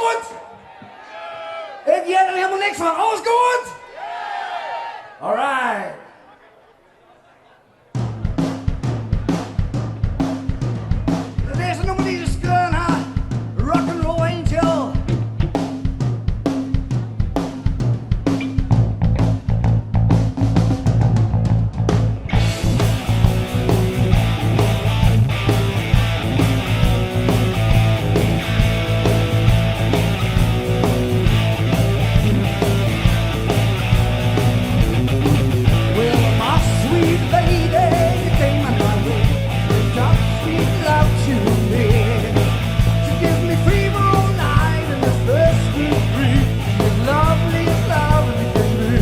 Goed? Ik hear der helemaal niks fan. Alles goed? Alright. It earste nûmer dy't se skreaun ha, Rock and Roll Angel. Well, my sweet lady, you came my way. You talk sweet love to me. She gives me fever all night in the first degree. As lovely as lovely can be.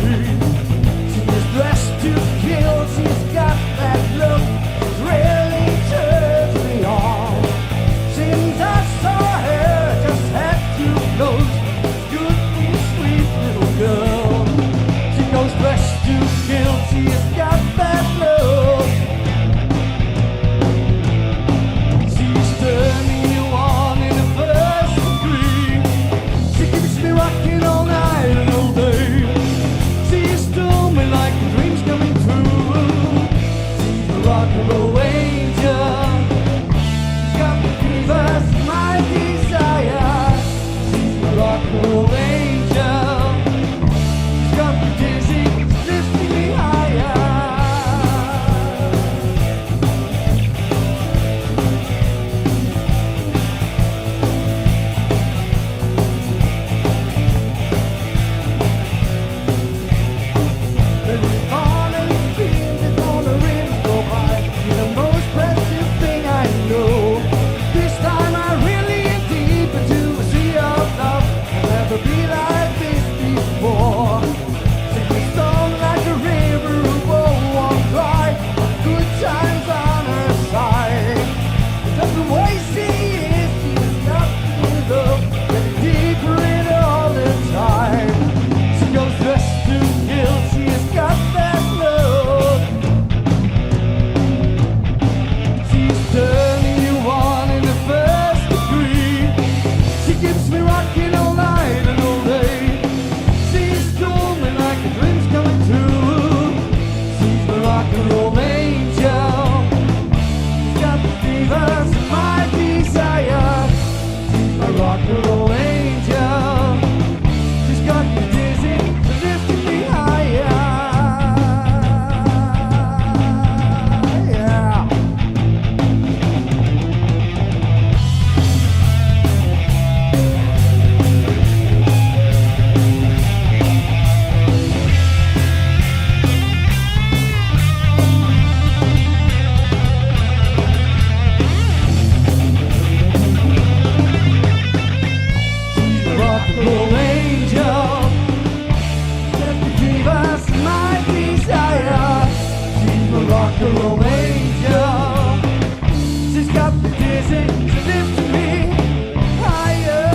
She is dressed to kill. She's got that look. It's really turns me on. Since I saw her, I just had to close. Good and sweet little girl. She goes dressed to kill. She's got that look. She's turning you on in the first degree. She keeps me rocking all night and all day. She's told me like a dream's coming true. She's a rock and roll angel. She's got the fever, my desire. She's my rock and roll angel. She's got me dizzy, she's lifting me higher. The most precious thing I know. This time I really in deep into a sea of love. I'll never be like this before. Sing a song like a river who won't dry. Good times on her side. Just the way she is, she's got me love. Getting deeper in all the time. She goes dressed to kill. She's got that look. She's turning you on in the first degree. She keeps me rocking all night and all day. She's told me like a dream's coming true. She's my rock and roll angel. She's got the fevers, my desire. She's my rock and roll angel. She's got me dizzy, lifting me higher. Yeah. She's my rock and roll angel. Let me give us my desire. She's my rock and roll angel. She's got me dizzy, she lifts me higher.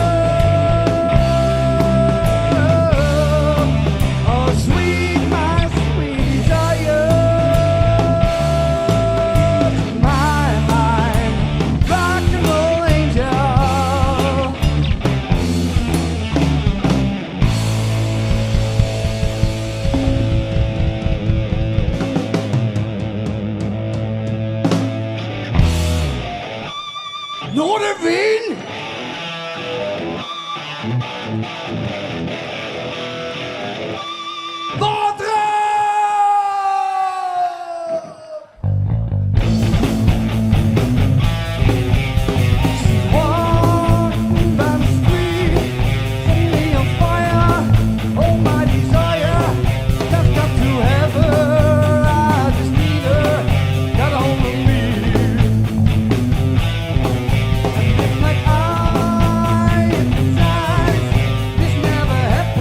Oh, sweet, my sweet desire. My rock and roll angel. Noardewyn! Wâldrock! She's walking down the street, setting me on fire. Oh, my desire, just got to have her. I just need her, got a hold of me. And it's like I hypnotized. This never happened.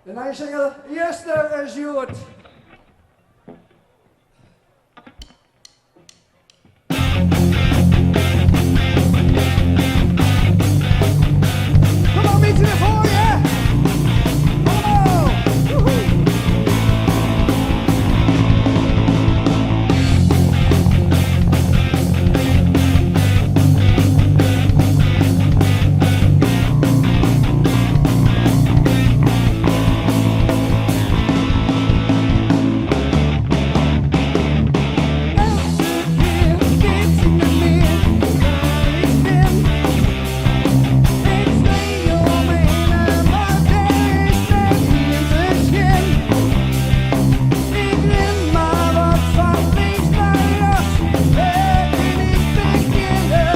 De nije single Juster is Hjoed. Kom op, bytsje mear foar je! Allemaal! Woehoe! Eltse kear wit ik net mear wêr't ik bin. Ik stean om my hinne, mar dêr is net ien te sjen. Ik rin mar wat fan links nei rjochts, wêr kin ik begjinne?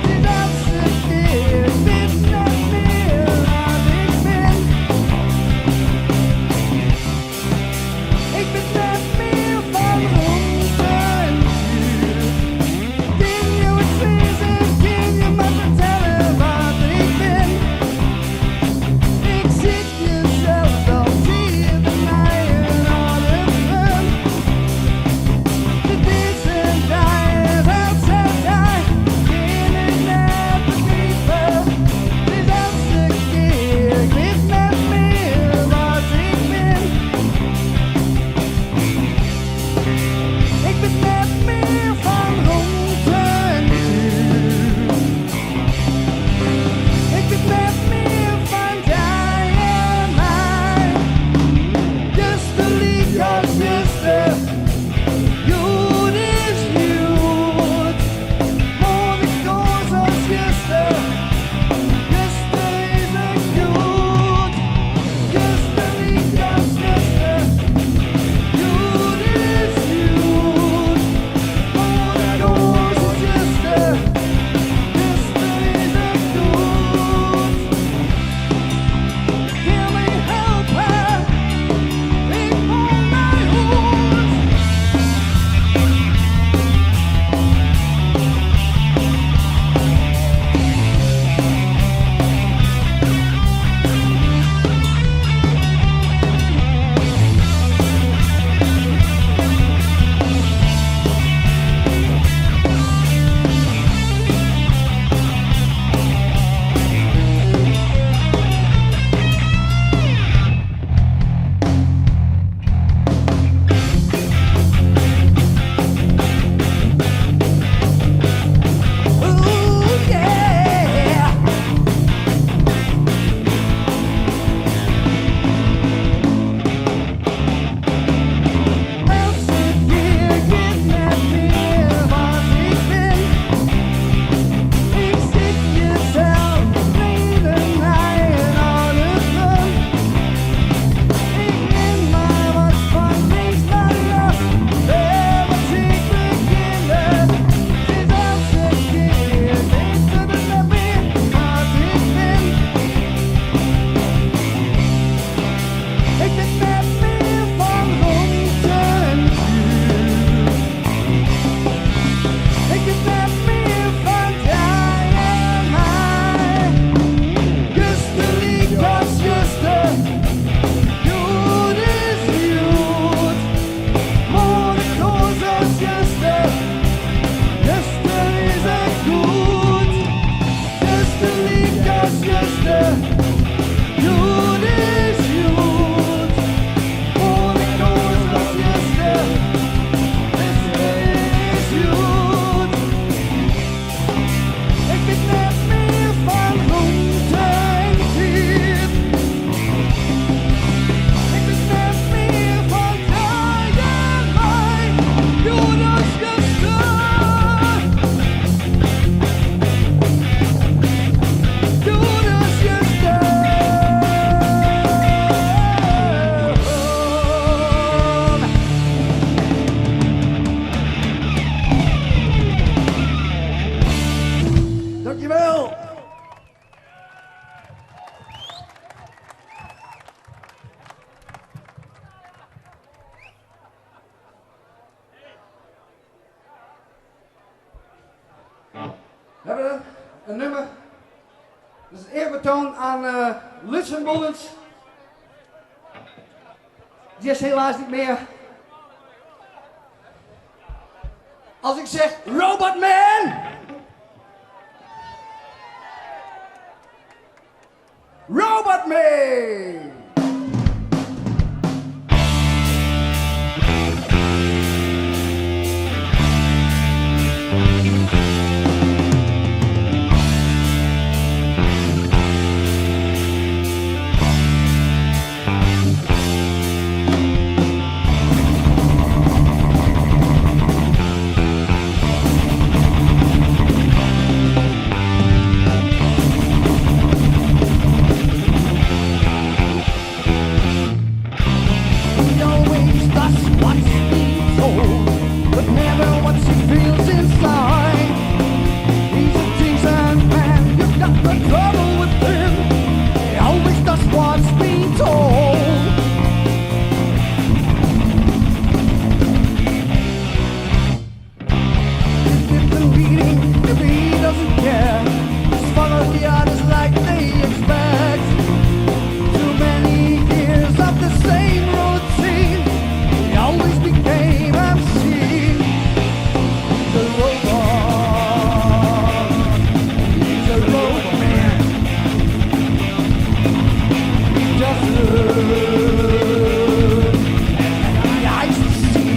It is eltse kear, ik wit net mear wa't ik bin. Ik wit net mear fan rûmte en tiid. Kin jo it sizze, kin jo my fertelle wa't ik bin? Ik sykje sels al tiden nei in âlde freon. Dizze dei is eltse dei, kin ik net begripe. It is eltse kear, ik wit net mear wa't ik bin. Ik wit net mear fan rûmte en tiid. Ik wit net mear fan dei en my. Juster lykas juster, hjoed is hjoed. Moarn ek oars as juster, juster is ek hjoed. Juster lykas juster, hjoed is hjoed. Moarn ek oars as juster, juster is ek hjoed. Kin my helpe, ik wol nei hûs. Ooh yeah. Eltse kear, ik wit net mear wa't ik bin. Ik sykje sels tiden nei in âlde freon. Ik rin mar wat fan links nei rjochts, wêr moat ik begjinne? It is eltse kear, ik wit it net mear wa't ik bin. Ik wit net mear fan rûmte en tiid. Ik wit net mear fan dei en my. Juster lykas juster, hjoed is hjoed. Moarn ek oars as juster, juster is ek goed. Juster lykas juster, hjoed is hjoed. Moarn ek oars as juster, juster is hjoed. Ik wit net mear fan rûmte en tiid. Ik wit net mear fan dei en my. Hjoed as juster. Hjoed as juster. Dankjewel. We hebben een nummer. Dat is een eerbetoon aan Lutsen Boelens. Die is helaas niet meer. Als ik zeg Robot Man! Robot Man! He always does what's been told, but never what he feels inside. He's a decent man, you've got the trouble with him. He always does what's been told. If the meeting, if he doesn't care, just follow the others like they expect. Too many years of the same routine. He always became a machine. He's a robot. He's a robot man. He doesn't have the eyes to see.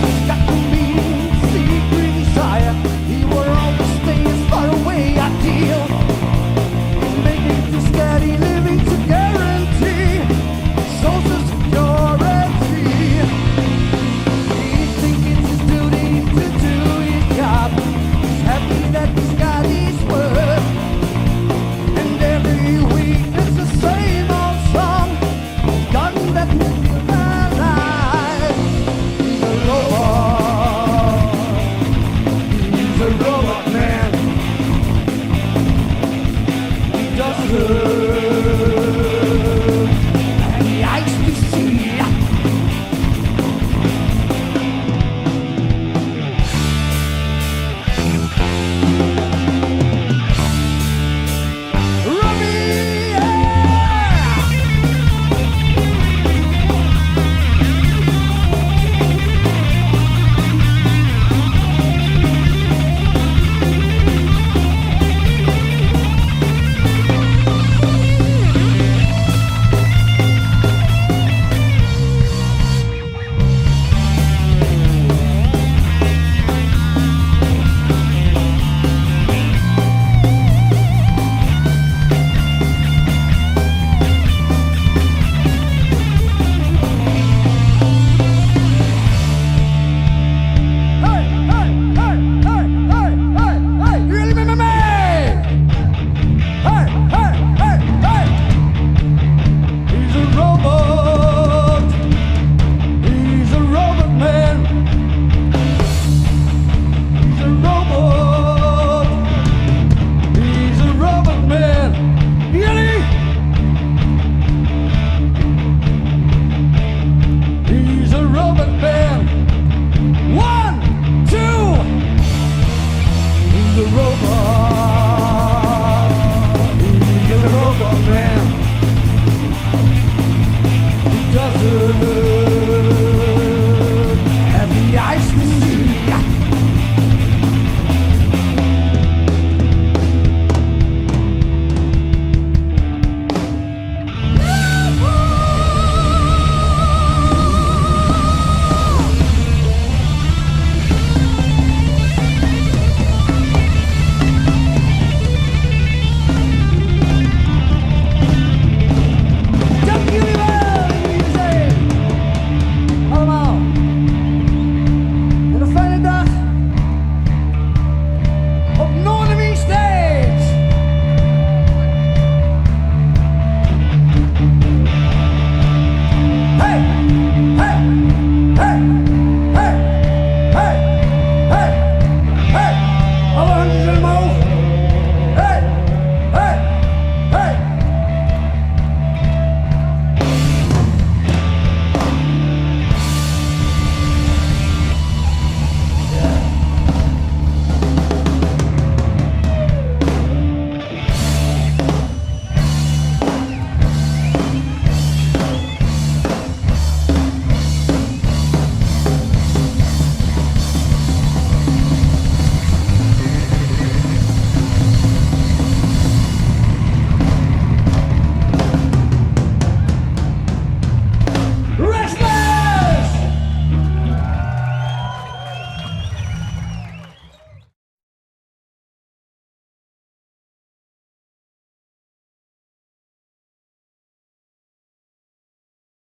He's got the meaning, secret desire. He will always stay as far away ideal. He's making the steady living to guarantee social security. He thinks it's his duty to do his job. He's happy that he's got his work. And every week it's the same old song. He's gotten that alive. He's a robot. He's a robot man. He doesn't have the eyes to see. Robbie, yeah! Hey, hey, hey, hey, hey, hey, hey! Jullie met me mee! Hey, hey, hey, hey! He's a robot. He's a robot man. He's a robot. He's a robot man. Jullie! He's a robot man. One, two. He's a robot. He's a robot man. He doesn't have the eyes to see.